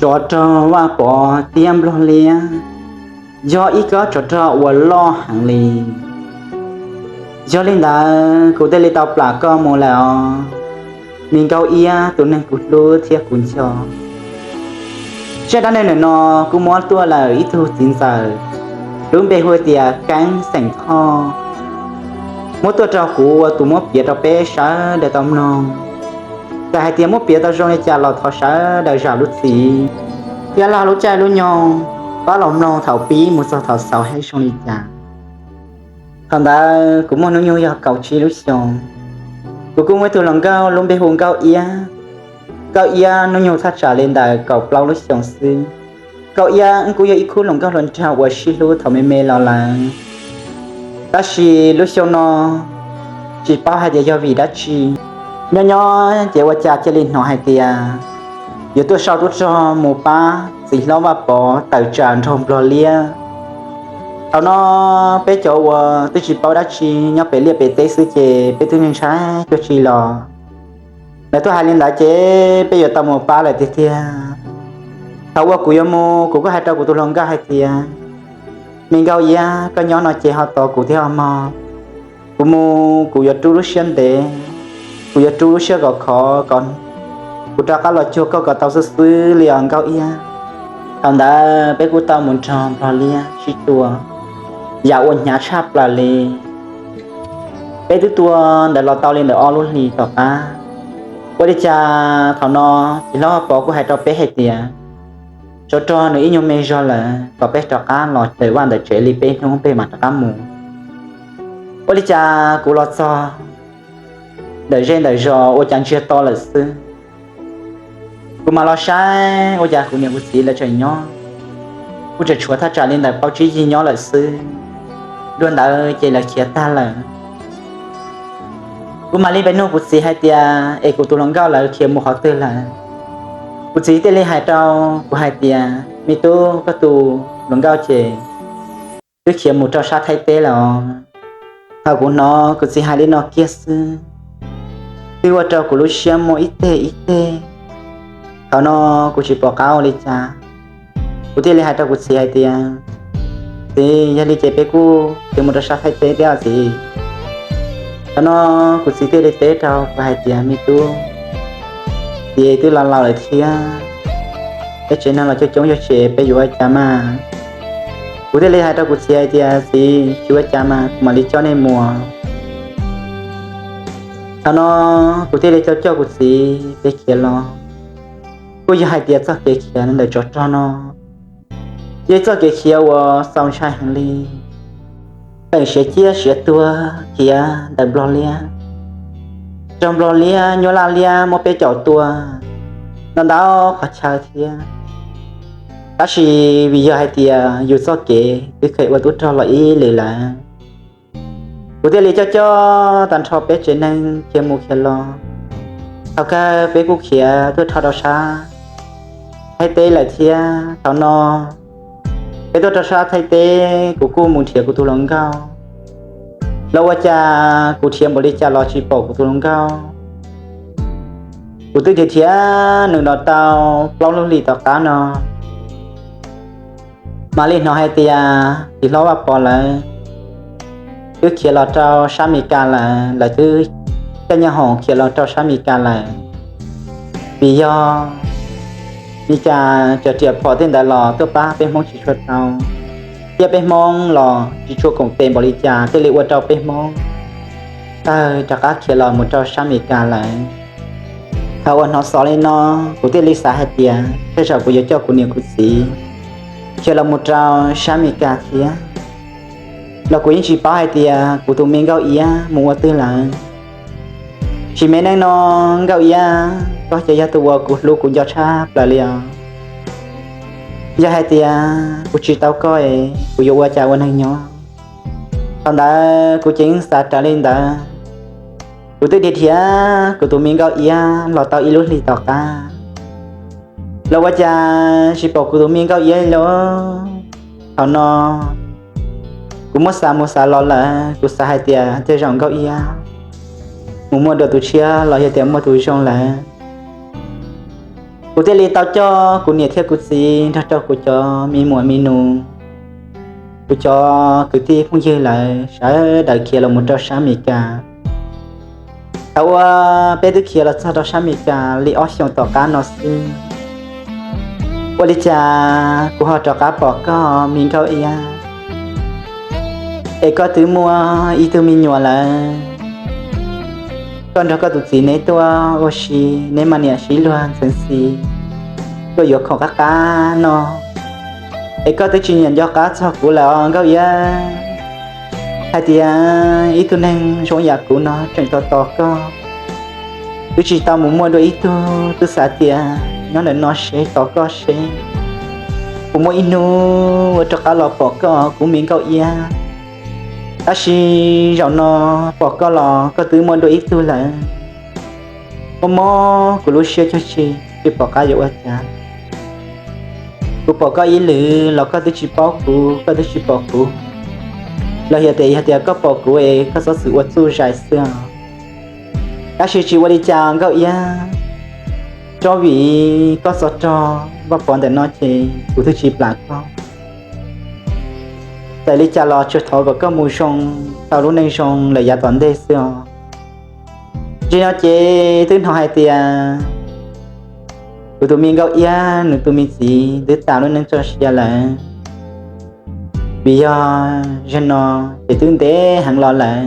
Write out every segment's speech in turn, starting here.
Tsov rog Vaj Pov thiab Nplog Liab yog ib kob tsov rog uas loj heev li. Yog li ntawd kuv thiaj li tau plam koj mus lawm os, me Nkauj Iab tus neeg kuv hlub thiab kuv nco. Zaj dab neeg ntawm no kuj muab tuaj lawm ib tug txiv ntxawm, lub npe hu tias Keeb xeem Thoj, muab tuaj rau kuv ua tus muab piav rau peb sawv daws tau mloog. Txawm hais tias muab piav tau zoo li cas los thov sawv daws zam lub txim thiab laj lub caij lub nyoog pab los mloog thaum pib mus txog thaum xaus saib zoo li cas. Thaum ntawd kuv muaj hnub nyoog yog kaum tsib lub xyoos. Kuv kuj muaj ib tug hluas nkauj lub npe hu Nkauj Iab. Nkauj Iab hnub nyoog thaj tsam li ntawm kaum plaub lub xyoos xwb. Nkauj Iab kuj yog ib khub hluas nkauj hluas nraug uas sib hlub thaum me me los lawm. Tab sis lub xyoo no tsis paub hais tias yog vim dab tsi, nyob nyob ces ua cas cia li hnov hais tias yuav tuaj sau tub rog mus pab txiv hlob Vaj Pov tawm tsam nrog Nplog Liab. Thaum no peb cov uas twb tsis paub dab tsi nyob pem liaj pem teb xwb ces peb twb ntshai cuag tsi los. Lawv tuaj hais li ntawd ces peb yuav tau mus pab lawm tiag tiag. Thaum uas kuv yuav mus kuv kuj hais rau kuv tus hluas nkauj hais tias, me Nkauj Iab, koj nyob no ces ho tos kuv thiab os mog. Kuv mus kuv yuav rub lub siab ntev, kuv yuav rub lub siab kom khov kom kuv rov qab los cuag koj kom tau xwb xwb li os Nkauj Iab. Thaum ntawd peb kuj tau mus nrog Nplog Liab sib tua, yam uas hnyav tshaj plaws li. Peb twb tua ntawd los tau li ntawm ob lub hlis tom qab. Ua li cas thaum no txiv hlob Pov kuj hais rau peb hais tias, tsov rog nws ib nyuag me zog lawm, kom peb rov qab los tawm vaj ntawm tsev li peb hnub peb mam rov qab mus. Ua li cas kuv los txog ntawm zej ntawm zos ua cas ntsiag to lawm xwb. Kuv mam los saib ua cas kuv niam kuv txiv lawv tseem nyob, kuj tseem tshuav thaj tsam li ntawm plaub tsib yig nyob lawm xwb. Dua ntawd ces lawv khiav tag lawm. Kuv mam li pes nug kuv txiv hais tias es kuv tus hluas nkauj lawv khiav mus qhov twg lawm. Kuv txiv thiaj li hais rau kuv hais tias, me tub, koj tus hluas nkauj ces twb khiav mus rau sab Thaib teb lawm os. Thaum kuv hnov kuv txiv hais li no kiag xwb, twb ua rau kuv lub siab muaj ib teg ib teg. Thaum no kuv tsis pom qab ua li cas, kuv thiaj li hais rau kuv txiv hais tias, txiv, yog li ces peb kuj khiav mus rau sab Thaib teb thiab os txiv. Thaum no kuv txiv thiaj li teb rau kuv hais tias, me tub, txiv twb laus laus lawm thiab, peb tsev neeg los coob coob yog tsev peb yuav ua cas mas. Kuv thiaj li hais rau kuv txiv hais tias, txiv, tsis ua cas mas kuv mam li coj nej mus. Thaum no kuv thiaj li coj coj kuv txiv peb khiav los. Kuj yog hais tias txoj kev khiav ntawm tsov rog no yog ib txoj kev khiav uas txaus ntshai heev li. Peem siav ciaj siav tuag khiav ntawm Nplog Liab, raug Nplog Liab nyuaj laj liab muab peb caum tua ntau ntau qhov chaw thiab. Tab sis vim yog hais tias yus txoj kev twb kheev ua tub rog los ib lwm lawm, kuv thiaj li coj coj tag nrho peb tsev neeg khiav mus khiav los. Thaum kawg peb kuj khiav tuaj rho rau sab Thaib teb lawm thiab. Thaum no peb tuaj rau sab Thaib teb, kuv kuj mus nrhiav kuv tus hluas nkauj, los ua cas kuv nrhiav npaum li cas los tsis pom kuv tus hluas nkauj. Kuv twb nrhiav nrhiav nws los tau plaub lub hlis tom qab no, mam li hnov hais tias txiv hlob Vaj Pov lawv twb khiav los rau sab Amelikas lawm, lawv twb caij nyab hoom khiav los rau sab Amelikas lawm. Vim yog Amelikas cov riam phom tej ntawd los tuaj pab peb Hmoob tsis tshua tau, thiab peb Hmoob los tsis tshua koom tes npaum li cas thiaj li ua rau peb Hmoob tawg rov qab khiav los mus rau sab Amelikas lawm. Thaum uas hnov xov li no, kuv thiaj li xav hais tias tej zaum kuv yuav coj kuv niam kuv txiv khiav los mus rau sab Amelikas thiab, los kuv yeej tsis paub hais tias kuv tus me Nkauj Iab mus ua twg lawm. Sim me neej no, Nkauj Iab, koj ces yog tus uas kuv hlub kuv nco tshaj plaws li os. Yog hais tias kuv tsis tau koj es kuv yuav ua cas ua neeg nyob? Thaum ntawd kuv ceev xav raws li ntawd. Kuv twb dhia dhia kuv tus me Nkauj Iab los tau ib lub hlis tom qab, los ua cas tsis pom kuv tus me Nkauj Iab li lauj. Thaum no kuv muab xav mus xav los lawm, kuv xav hais tias tej zaum Nkauj Iab mus muaj dua tus tshiab los yog tias muaj tus zoo lawm. Kuv thiaj li tau coj kuv niam thiab kuv txiv nrog rau kuv cov me muam me nus, kuv cov kwv tij phooj ywg lawv sawv daws khiav los mus rau sab Amelikas. Thaum uas peb twb khiav los txog rau sab Amelikas li ob xyoos tom qab no xwb, ua li cas kuv ho rov qab pom koj me Nkauj Iab, es koj twb muaj ib tug me nyuam lawm. Koj nrog koj tus txiv neb tuaj ua si, neb mas niam sib luag ntxeev xis, tuaj yuav khoom qab qab no, es koj twb tsis nyiam nco qab txog kuv lawm os Nkauj Iab. Hais tias ib tug neeg zoo yam kuv no tseem tos tos koj, twb tsis tau mus muaj dua ib tug, twb xav tias nyob ntawm no seb tos koj seb puas muaj ib hnub ua rov qab los pom koj kuv me Nkauj Iab. Tab sis zaum no pom koj los koj twb muaj dua ib tug lawm. Mob mob kuv lub siab cuag tsi, tsis pom qab yuav ua cas. Kuv pom koj ib lwm los koj twb tsis paub kuv, koj twb tsis pom kuv, los yog tias, yog tias koj pom kuv es koj txhob txwm ua txuj zais xwb os. Tab sis tsis ua li cas Nkauj Iab, tsob vim koj txog rog Vaj Pov ntawm no ces kuv twb tsis plam koj. Txawm li cas los tsuas thov kom koj mus zoo, tau lub neej zoo lawm yav tom ntej xwb os. Nim no ces twb hnov hais tias kuv tus me Nkauj Iab nws tus me txiv twb tas lub neej txoj sia lawm, vim yog zaum no ces twb ntev heev los lawm.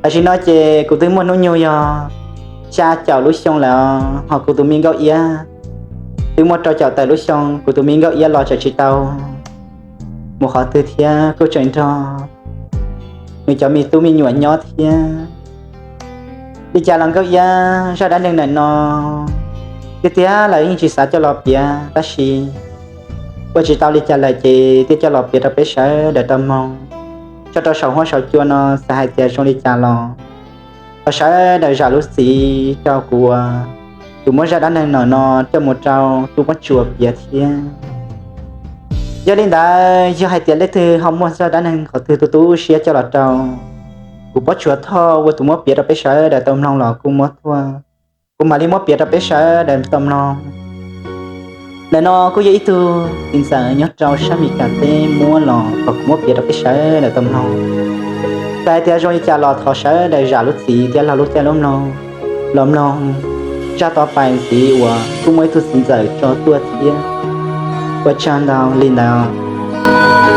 Tam sim no ces kuv twb muaj hnub nyoog yog xya caum lub xyoo lawm, ho kuv tus me Nkauj Iab twb muaj rau caum tawm lub xyoo. Kuv tus me Nkauj Iab los tseem tsis tau mus qhov twg thiab, kuj tseem nrog nws cov me tub me nyuam nyob thiab. Li cas los Nkauj Iab, zaj dab neeg ntawm no tiag tiag lawv yeej tsis xav coj los piav, tab sis ua tsis tau li cas lawm ces thiaj coj los piav rau peb sawv daws tau mloog. Tso rau saum huab saum cua no xav hais tias zoo li cas los thov sawv daws zam lub txim rau kuv uas kuv muab zaj dab neeg ntawm no coj mus rau tub Pob Tsuas piav thiab. Yog li ntawd, yog hais tias leej twg ho muaj zaj dab neeg qhov twg tu tu siab coj los rau kuv Pob Tsuas Thoj ua tus muab piav rau peb sawv daws tau mloog los kuj muab tuaj, kuv mam li muab piav rau peb sawv daws tau mloog. Ntawm no kuj yog ib tug txiv ntxawm nyob rau sab Amelikas teb muab los kom kuv muab piav rau peb sawv daws tau mloog. Txawm hais tias zoo li cas los thov sawv daws zam lub txim thiab laug lub caij lub mloog los mloog zaj tau pais ntxiv uas kuj muaj ib tug txiv ntxawm tso tuaj thiab. Ua tsaug ntau li ntawd.